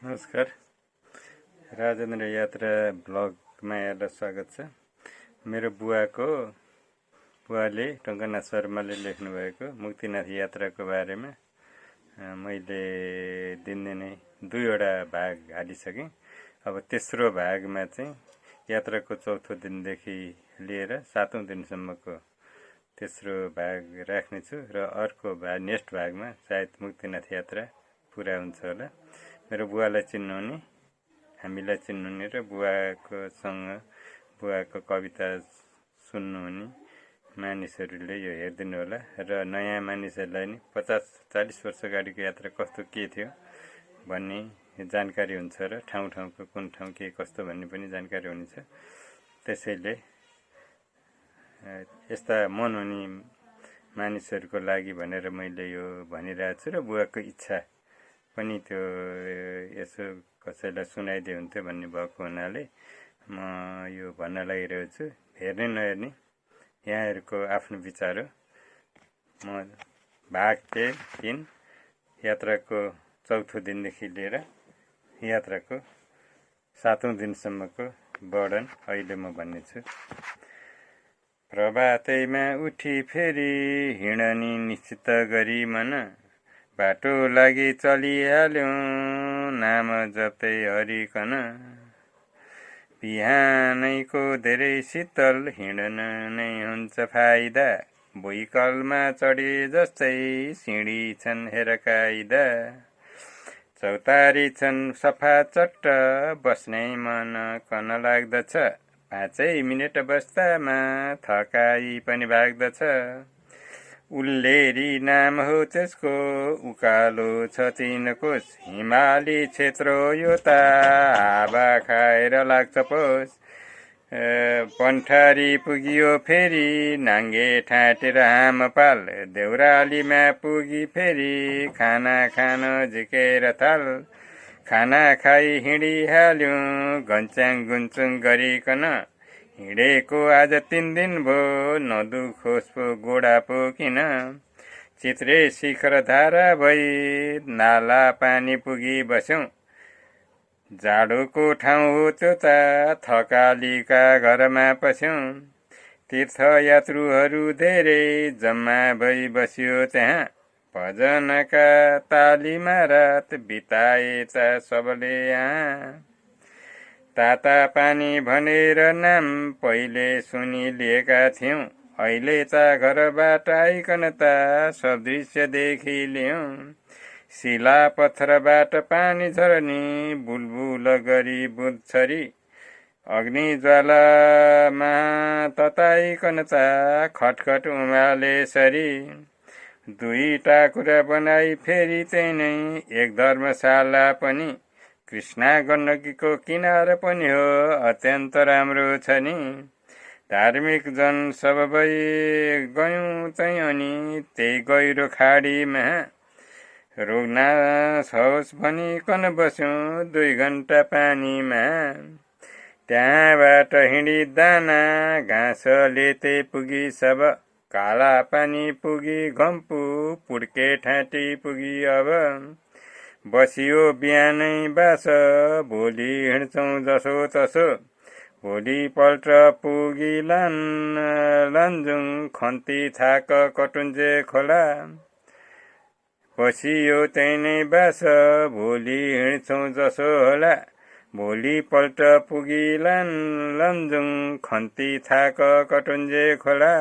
नमस्कार। राजेन्द्र यात्रा ब्लगमा यहाँलाई स्वागत छ। मेरो बुवाले टङ्कनाथ शर्माले लेख्नुभएको मुक्तिनाथ यात्राको बारेमा मैले दिनदिनै दुईवटा भाग हालिसकेँ। अब तेस्रो भागमा चाहिँ यात्राको चौथो दिनदेखि लिएर 7औं दिनसम्मको तेस्रो भाग राख्नेछु र अर्को भाग नेक्स्ट भागमा सायद मुक्तिनाथ यात्रा पुरा हुन्छ होला। मेरो बुवालाई चिन्नुहुने, हामीलाई चिन्नुहुने र बुवाको कविता सुन्नुहुने मानिसहरूले यो हेरिदिनु होला र नयाँ मानिसहरूलाई नि 50-40 वर्ष अगाडिको यात्रा कस्तो के थियो भन्ने जानकारी हुन्छ र ठाउँको कुन ठाउँ के कस्तो भन्ने पनि जानकारी हुनेछ। त्यसैले यस्ता मन हुने मानिसहरूको लागि भनेर मैले यो भनिरहेको छु र बुवाको इच्छा पनि त्यो यसो कसैलाई सुनाइदिए हुन्थ्यो भन्ने भएको हुनाले म यो भन्न लागिरहेको छु। हेर्ने नहेर्ने यहाँहरूको आफ्नो विचार हो। म भाग 3 यात्राको चौथो दिनदेखि लिएर यात्राको 7औं दिनसम्मको वर्णन अहिले म भन्नेछु। प्रभातैमा उठी फेरि हिँडनी निश्चित गरी मन बाटो लागि चलिहाल्यौं नाम जप्दै हरिकन। बिहानैको धेरै शीतल हिँड्न नै हुन्छ फाइदा भुइँकलमा चढे जस्तै सिँढी छन् हेर कायदा। चौतारी छन् सफा चट्ट बस्नै मन कन लाग्दछ 5 मिनेट बस्दामा थकाइ पनि भाग्दछ। उल्लेरी नाम हो त्यसको उकालो छ 3 कोस हिमाली क्षेत्र यो त हावा खाएर लाग्छ पोस। पन्ठारी पुगियो फेरि नाङ्गे ठाँटेर हामपाल देउरालीमा पुगी फेरि खाना खान झिकेर थाल। खाना खाई हिँडिहाल्यौं घन्च्याङ गुन्चुङ गरिकन हिँडेको आज 3 दिन भो नदुखोस् पो गोडा पो किन। चित्रे शिखर धारा भई नाला पानी पुगी बस्यौं जाडोको ठाउँ हो त्यो त थकालीका घरमा पस्यौं। तीर्थयात्रुहरू धेरै जम्मा भई बस्यो त्यहाँ भजनका तालीमा रात बिताएता सबले यहाँ। ताता पानी भनेर नाम पहिले सुनिलिएका थियौं अहिले त घरबाट आइकन त सब दृश्य देखिल्यौं। शिला पत्थरबाट पानी झर्नी बुलबुल गरी बुँदछरी अग्नि ज्वालामा तताइकन त खटखट उमाले सरी। 2 कुरा बनाई फेरि त्यही नै एक धर्मशाला पनि कृष्णा गण्डकीको किनार पनि हो अत्यन्त राम्रो छ नि। धार्मिक जन सब भई गयौं त्यही अनि त्यही गहिरो खाडीमा रोग नाश होस् भनिकन बस्यौं 2 घण्टा पानीमा। त्यहाँबाट हिँडी दाना घाँस लेते पुगी सब काला पानी पुगी घम्पु पुड्के ठाँटी पुगी अब। बसियो बिहानै बास भोलि हिँड्छौं जसो तसो भोलि पल्ट पुगी लान्जुङ खन्ती थाक कटुन्जे खोला। बसियो त्यही नै बास भोलि हिँड्छौं जसो होला भोलि पल्ट पुगी लान्जुङ खन्ती थाक कटुन्जे खोला।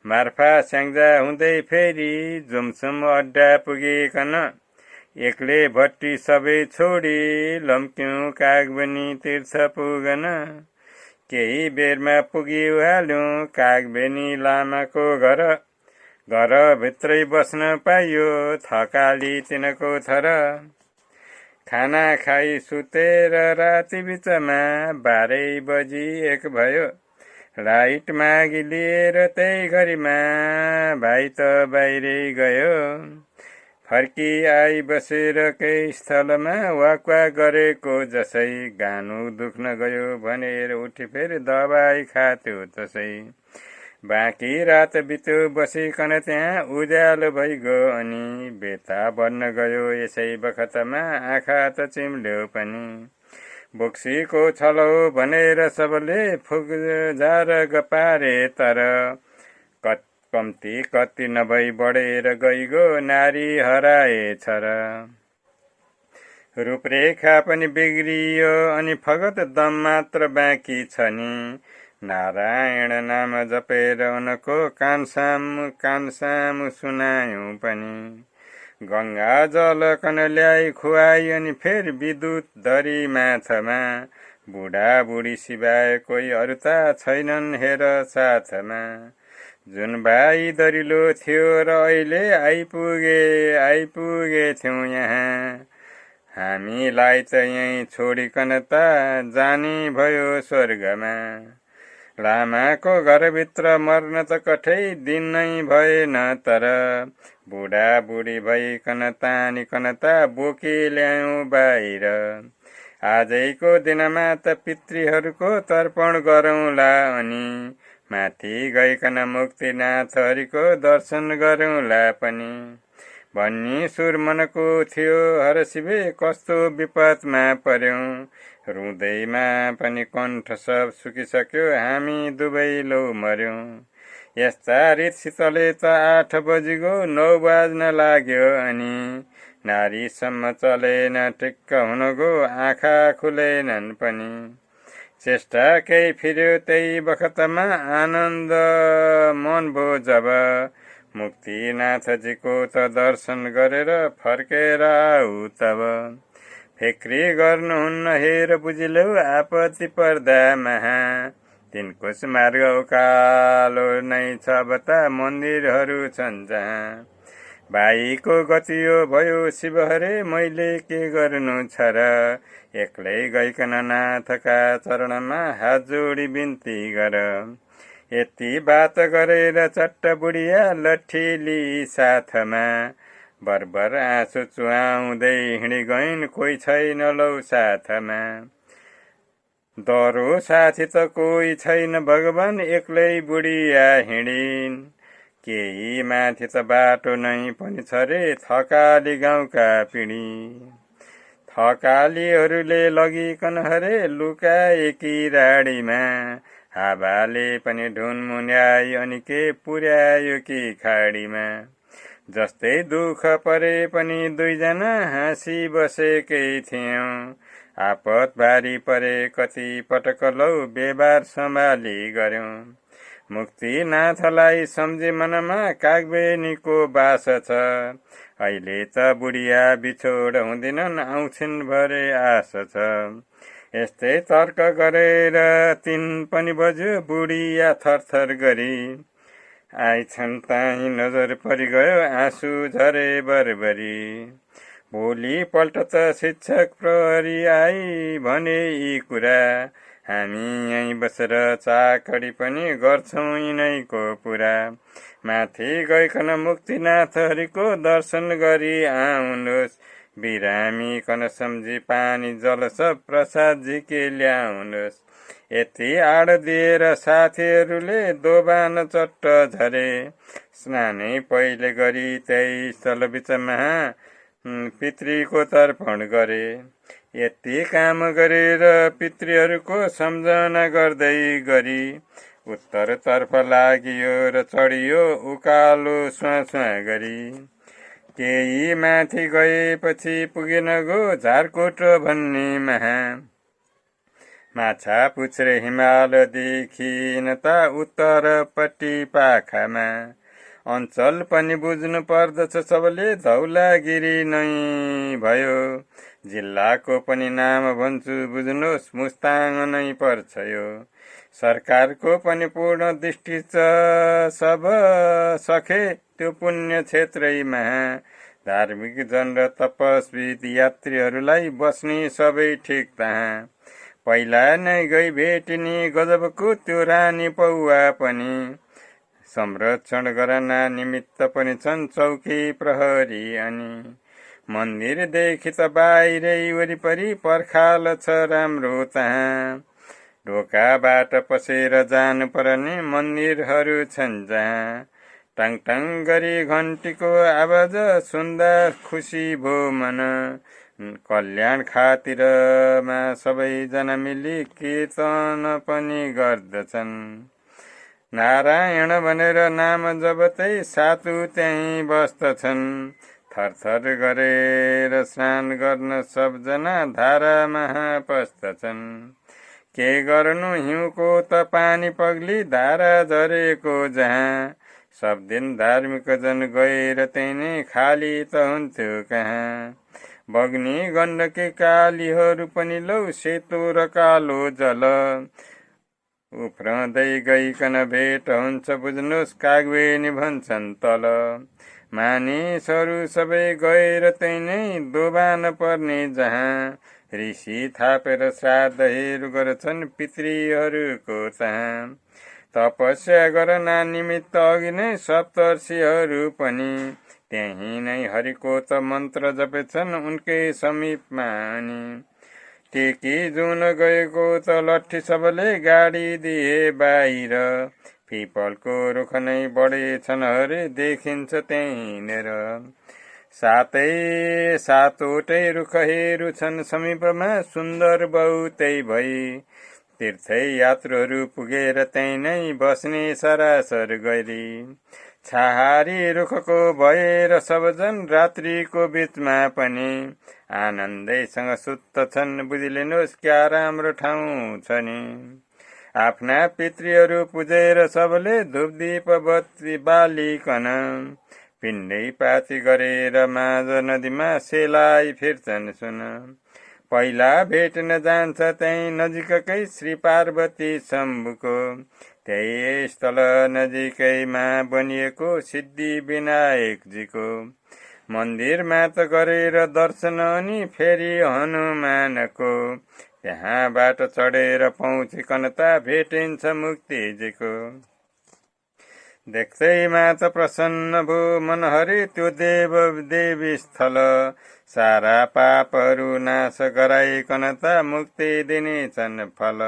मार्फा स्याङ्जा हुँदै फेरि जुमसुम अड्डा पुगिकन एक्ले भट्टी सबै छोडी लम्क्यौं कागबनी तीर्थ पुगन। केही बेरमा पुगिहाल्यौं कागबेनी लामाको घर भित्रै बस्न पाइयो थकाली तिनको थर। खाना खाई सुतेर राति बिचमा 12 बजी 1 भयो लाइट मागी लिएर त्यही घरीमा भाइ त बाहिरै गयो। फर्की आई बसेर केही स्थलमा वाक गरेको जसै गानु दुख्न गयो भनेर उठी फेरि दबाई खाथ्यो तसै बाँकी रात बित्यो बसिकन त्यहाँ उज्यालो भइगयो अनि बेता बन्न गयो यसै बखतमा आँखा त चिम्ल्यो पनि बोक्सीको छलो भनेर सबले फुकझार पारे तर कम्ती कति नभई बढेर गइगयो नारी हराएछ र रूपरेखा पनि बिग्रियो अनि फगत दम मात्र बाँकी छ नि नारायण नाम जपेर उनको कानसामु सुनायौं पनि गंगा जल कन ल्याई खुवाई अनि फेर विद्युत धरी माछमा बुढाबुढी सिवाय कोही अरू त छैनन् हेर साथमा जुन भाइ दरिलो थियो र अहिले आइपुगे थियौं यहाँ हामीलाई त यहीँ छोडिकन त जानी भयो स्वर्गमा लामाको घरभित्र मर्न त कठै दिन नै भएन तर बुढाबुढी भइकन तानिकन त बोकी ल्यायौं बाहिर आजैको दिनमा त पितृहरूको तर्पण गरौँला अनि माथि गइकन मुक्तिनाथ हरिको दर्शन गरौँला पनि भन्ने सुर मनको थियो हरशिवे कस्तो विपदमा पर्यौं रुँदैमा पनि कण्ठ सब सुकिसक्यो हामी दुवै लौ मर्यौं यस्ता रीतसितले त 8 बजिगो 9 बाज्न लाग्यो अनि नारीसम्म चलेन टिक्क हुनगो आँखा खुलेनन् पनि चेष्टा केही फिर्यो त्यही बखतमा आनन्द मन भो जब मुक्तिनाथजीको त दर्शन गरेर फर्केर आऊ तब फिक्री गर्नुहुन्न हेर बुझिलौ आपत्ति पर्दा महा तिनको मार्ग उकालो नै छ बता मन्दिरहरू छन् जहाँ भाइको गतियो भयो शिव हरे मैले के गर्नु छ र एक्लै गइकन नाथका चरणमा हात जोडी बिन्ती गर यति बात गरेर चट्ट बुढिया लट्ठीली साथमा बरबर आँसु चुहाउँदै हिँडी गइन् कोही छैन लौ साथमा दरो साथी त कोही छैन भगवान एक्लै बुढिया हिँडिन् केही माथि त बाटो नै पनि छ रे थकाली गाउँका पिँढी थकालीहरूले लगिकन हरे लुकाएकी राडीमा हावाले पनि ढुनमुन्याई अनि के पुर्यायो कि खाडीमा जस्तै दुःख परे पनि दुईजना हाँसी बसेकै थियौं आपत भारी परे कति पटक लौ व्यवहार सम्हाली गर्यौं मुक्तिनाथलाई सम्झे मनमा कागबेनीको बास छ अहिले त बुढिया बिछोड हुँदिनन् आउँछिन् भरे आश छ यस्तै तर्क गरेर 3 पनि बज्यो बुढिया थरथर गरी आइछन् ताही नजर परिगयो आँसु झरे बरबरी भोलि पल्ट त शिक्षक प्रहरी आई भने यी कुरा हामी यहीँ बसेर चाकडी पनि गर्छौं यिनैको पुरा माथि गइकन मुक्तिनाथ हरिको दर्शन गरी आउनुहोस् बिरामीकन सम्झी पानी जल सब प्रसाद झिके ल्याउनुहोस् यति आड दिएर साथीहरूले दोबान चट्ट झरे स्नानै पहिले गरी त्यही स्थल बिचमा पितृको तर्पण गरे यति काम गरेर पितृहरूको सम्झना गर्दै गरी उत्तरतर्फ लागियो र चढियो उकालो स्वास्वा गरी केही माथि गएपछि पुगेन गो झारकोट भन्ने महा माछा पुछ्रे हिमाल देखिन त उत्तरपट्टि पाखामा अञ्चल पनि बुझ्नु पर्दछ सबले धौलागिरी नै भयो जिल्लाको पनि नाम भन्छु बुझ्नुहोस् मुस्ताङ नै पर्छ यो सरकारको पनि पूर्ण दृष्टि छ सब सखे त्यो पुण्य क्षेत्रैमा धार्मिक जन र तपस्वी यात्रीहरूलाई बस्ने सबै ठिक तहाँ पहिला नै गई भेटिने गजबको त्यो रानी पौवा पनि संरक्षण गर्न निमित्त पनि छन् चौकी प्रहरी अनि मन्दिरदेखि त बाहिरै वरिपरि पर्खाल छ राम्रो तहाँ ढोकाबाट पसेर जानुपर्ने मन्दिरहरू छन् जहाँ टङ टङ गरी घन्टीको आवाज सुन्दा खुसी भो मन। कल्याण खातिरमा सबैजना मिली कीर्तन पनि गर्दछन्। नारायण भनेर नाम जपतै साधु त्यहीँ बस्दछन्। थरथर गरेर स्नान गर्न सबजना धारामा पस्दछन्। के गर्नु हिउँको त पानी पग्ली धारा झरेको जहाँ। सब दिन धार्मिक जन गएर त्यही नै खाली त हुन्थ्यो कहाँ। बग्नी गण्डकी कालीहरू पनि लौ सेतो र कालो जल। उफ्रँदै गइकन भेट हुन्छ बुझ्नुहोस् कागवेनी भन्छन् तल। मानिसहरू सबै गएर त्यही नै दोबान पर्ने जहाँ। ऋषि थापेर श्राद्धहरू गर्छन् पितृहरूको तहाँ। तपस्या गर्न निमित्त अघि नै सप्तर्षिहरू पनि त्यही नै हरिको त मन्त्र जपेछन् उनकै समीपमा नि। टेकी जुन गएको त लट्ठी सबले गाडी दिए बाहिर। पिपलको रुख नै बढेछन् हरे देखिन्छ त्यहीँनेर। सातवटै रुखहरू छन् समीपमा सुन्दर बहुतै भई। तीर्थयात्रुहरू पुगेर त्यही नै बस्ने सरासर गरी। छहारी रुखको भएर सबजन रात्रिको बीचमा पनि आनन्दैसँग सुत्दछन्। बुझिलिनुहोस् क्या राम्रो ठाउँ छ नि। आफ्ना पितृहरू पुजेर सबले धूपदीप बत्ती बालिकन पिण्डै पाती गरेर माझ नदीमा सेलाइ फिर्छन् सुन। पहिला भेट्न जान्छ त्यही नजिककै श्री पार्वती शम्भुको। त्यही स्थल नजिकैमा बनिएको सिद्धि विनायकजीको मन्दिरमा त गरेर दर्शन अनि फेरि हनुमानको। त्यहाँबाट चढेर पहुँचिकन त भेटिन्छ मुक्तिजीको। देख्दैमा त प्रसन्न भो मन हरे त्यो देव देवी स्थल। सारा पापहरू नाश गराइकन त मुक्ति दिनेछन् फल।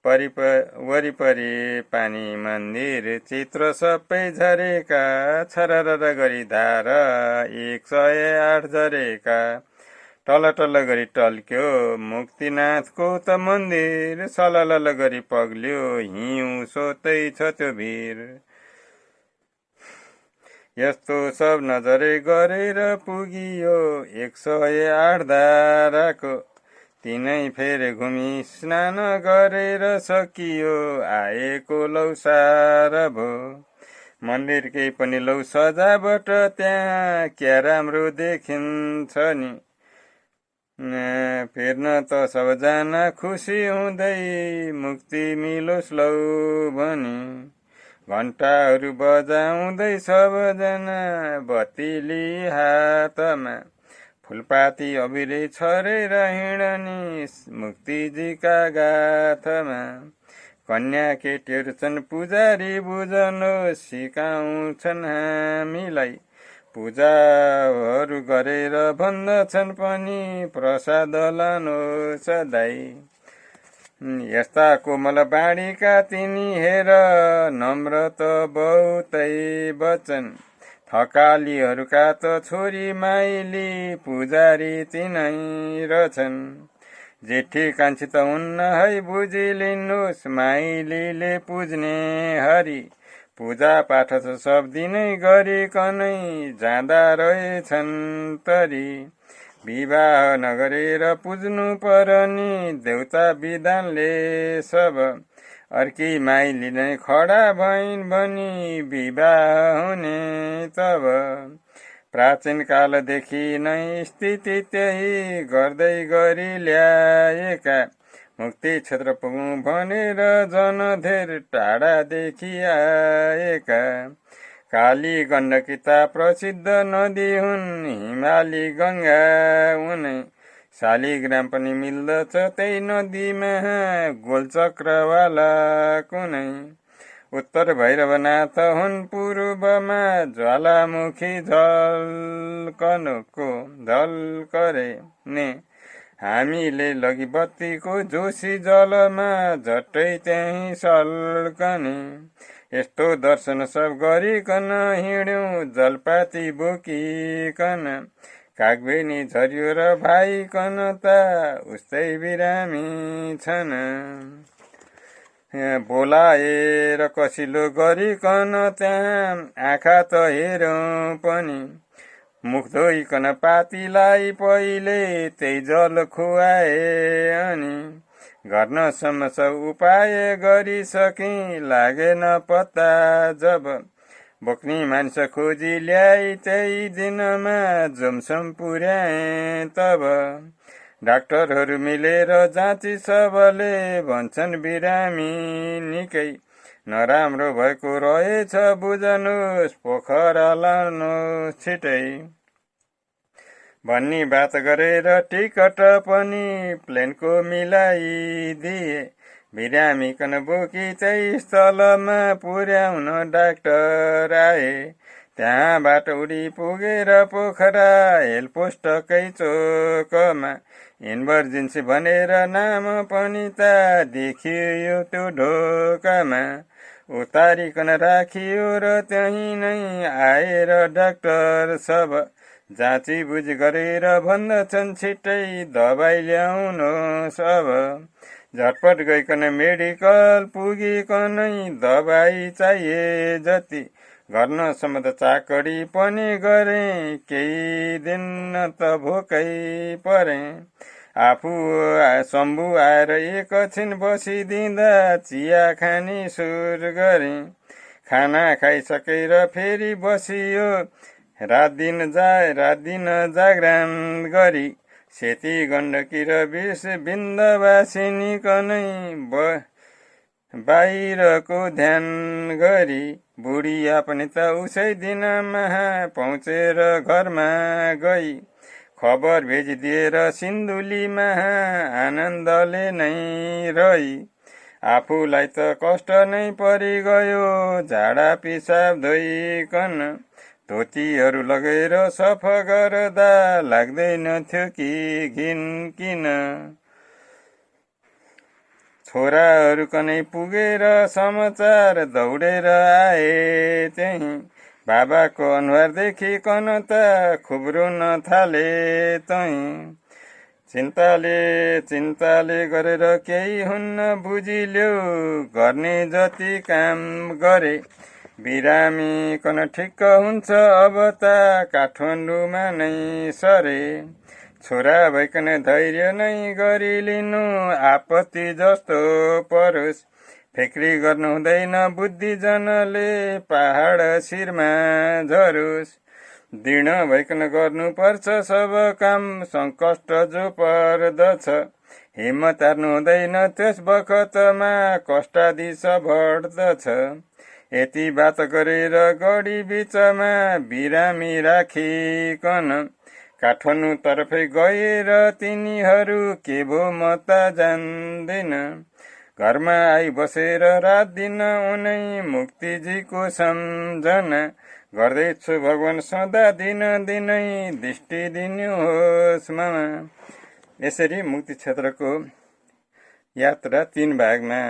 वरिपरि पानी मन्दिर चित्र सबै झरेका छरर गरी धारा 108 झरेका। टल गरी टल्क्यो मुक्तिनाथको त मन्दिर सलल गरी पग्ल्यो हिउँ सोतै छ त्यो भिर। यस्तो सब नजरे गरेर पुगियो 108 धाराको। तिनै फेरि घुमी स्नान गरेर सकियो आएको लौसार भो। मन्दिरकै पनि लौ सजावट त्यहाँ क्या राम्रो देखिन्छ नि। फिर्न त सबजना खुसी हुँदै मुक्ति मिलोस् लौ भनी। घण्टाहरू बजाउँदै सबजना बत्तीली हातमा। फुलपाती अबिरै छरेर हिँडनी मुक्तिजीका गाथमा। कन्या केटीहरू छन् पुजारी बुझ्नुहोस् सिकाउँछन् हामीलाई। पूजाहरू गरेर भन्दछन् पनि प्रसाद लानु सधैँ। यस्ता कोमल बाणीका तिनी हेर नम्र त बहुतै बचन। थकालीहरूका त छोरी माइली पुजारी तिनै रहछन्। जेठी कान्छी त हुन्न है बुझिलिनुहोस् माइलीले पुज्ने हरि। पूजा पाठ त सब दिनै गरिकनै जाँदा रहेछन् तरी। विवाह नगरेर पुज्नु परनी देउता विधानले सब। अर्की माइली नै खडा भइन् भनी विवाह हुने तब। प्राचीन कालदेखि नै स्थिति त्यही गर्दै गरी ल्याएका। मुक्ति क्षेत्र पुगौँ भनेर जनधेर टाढादेखि आएका। काली गण्डकी त प्रसिद्ध नदी हुन् हिमाली गङ्गा उनै। शालिग्राम पनि मिल्दछ त्यही नदीमा गोलचक्रवाला कुनै। उत्तर भैरवनाथ हुन् पूर्वमा ज्वालामुखी झल्कने। हामीले लगी बत्तीको जोसी जलमा झट्टै त्यहीँ सल्कने। यस्तो दर्शन सब गरिकन हिँड्यौं जलपाती बोकिकन। कागबेनी झर्यो र भाइकन त उस्तै बिरामी छन्। बोलाएर कसिलो गरिकन त्यहाँ आँखा त हेरौँ पनि। मुख धोइकन पातीलाई पहिले त्यही जल खुवाए अनि। गर्नसम्म सब उपाय गरिसके लागेन पत्ता जब। बोक्ने मानिस खोजी ल्याई त्यही दिनमा जोमसोम पुर्याए तब। डाक्टरहरू मिलेर जाँची सबले भन्छन् बिरामी निकै नराम्रो भएको रहेछ बुझ्नुहोस् पोखरा लानुहोस् छिटै भन्ने बात गरेर टिकट पनि प्लेनको मिलाइदिए। बिरामीकन बोकी चाहिँ स्थलमा पुर्याउन डाक्टर आए। त्यहाँबाट उडी पुगेर पोखरा हेलपोस्टकै चोकमा इमर्जेन्सी भनेर नाम पनि त देखियो त्यो ढोकामा। उतारिकन राखियो र त्यहीँ नै आएर डाक्टर सब जाँची बुझ गरेर भन्दछन् छिट्टै दबाई ल्याउनुहोस् अब। झटपट गइकन मेडिकल पुगिकनै दबाई चाहिए जति गर्नसम्म त चाकडी पनि गरे। केही दिन त भोकै परे। आफू शम्भु आएर एकछिन बसिदिँदा चिया खाने सुर गरे। खाना खाइसकेर फेरि बसियो रात दिन जागराम गरी। सेती गण्डकी र विन्ध्यवासिनीकनै बाहिरको ध्यान गरी। बुढिया पनि त उसै दिनमा पहुँचेर घरमा गई। खबर भेजिदिएर सिन्धुलीमा आनन्दले नै रही। आफूलाई त कष्ट नै परिगयो झाडा पिसाब धोइकन। धोतीहरू लगेर सफा गर्दा लाग्दैनथ्यो कि घिन किन। छोराहरू कनै पुगेर समाचार दौडेर आए त्यही। बाबाको अनुहार देखिकन त खुब रुन थाले तै। चिन्ताले गरेर केही हुन्न बुझिल्यो गर्ने जति काम गरे। बिरामी कन ठिक्क हुन्छ अब त काठमाडौँमा नै सरे। छोरा भइकन धैर्य नै गरिलिनु आपत्ति जस्तो परोस्। फिक्री गर्नु हुँदैन बुद्धिजनले पहाड शिरमा झरोस्। दृढ भइकन गर्नुपर्छ सब काम सङ्कष्ट जो पर्दछ। हिम्मत हार्नु हुँदैन त्यस बखतमा कष्टादि बढ्दछ। यति बात गरेर गढी बीचमा बिरामी राखिकन काठमाडौँ तर्फै गएर तिनीहरू के भो म त जान्दिन। घरमा आई बसेर रात दिन उनै मुक्तिजीको सम्झना गर्दैछु भगवान सदा दिनै दृष्टि दिनुहोस् ममा। यसरी मुक्ति क्षेत्रको यात्रा 3 भागमा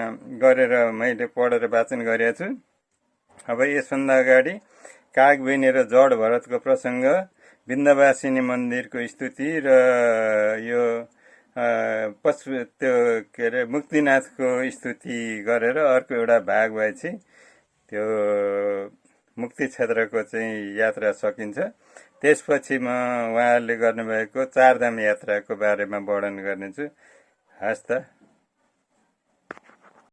गरेर मैले पढेर वाचन गरेको छु। अब यसभन्दा अगाडि कागबेनी र जड भरतको प्रसङ्ग, विन्ध्यवासिनी मन्दिरको स्तुति र यो मुक्तिनाथको स्तुति गरेर अर्को एउटा भाग भएपछि त्यो मुक्ति क्षेत्रको चाहिँ यात्रा सकिन्छ। त्यसपछि म उहाँहरूले गर्नुभएको 4 धाम यात्राको बारेमा वर्णन गर्नेछु। हस् त।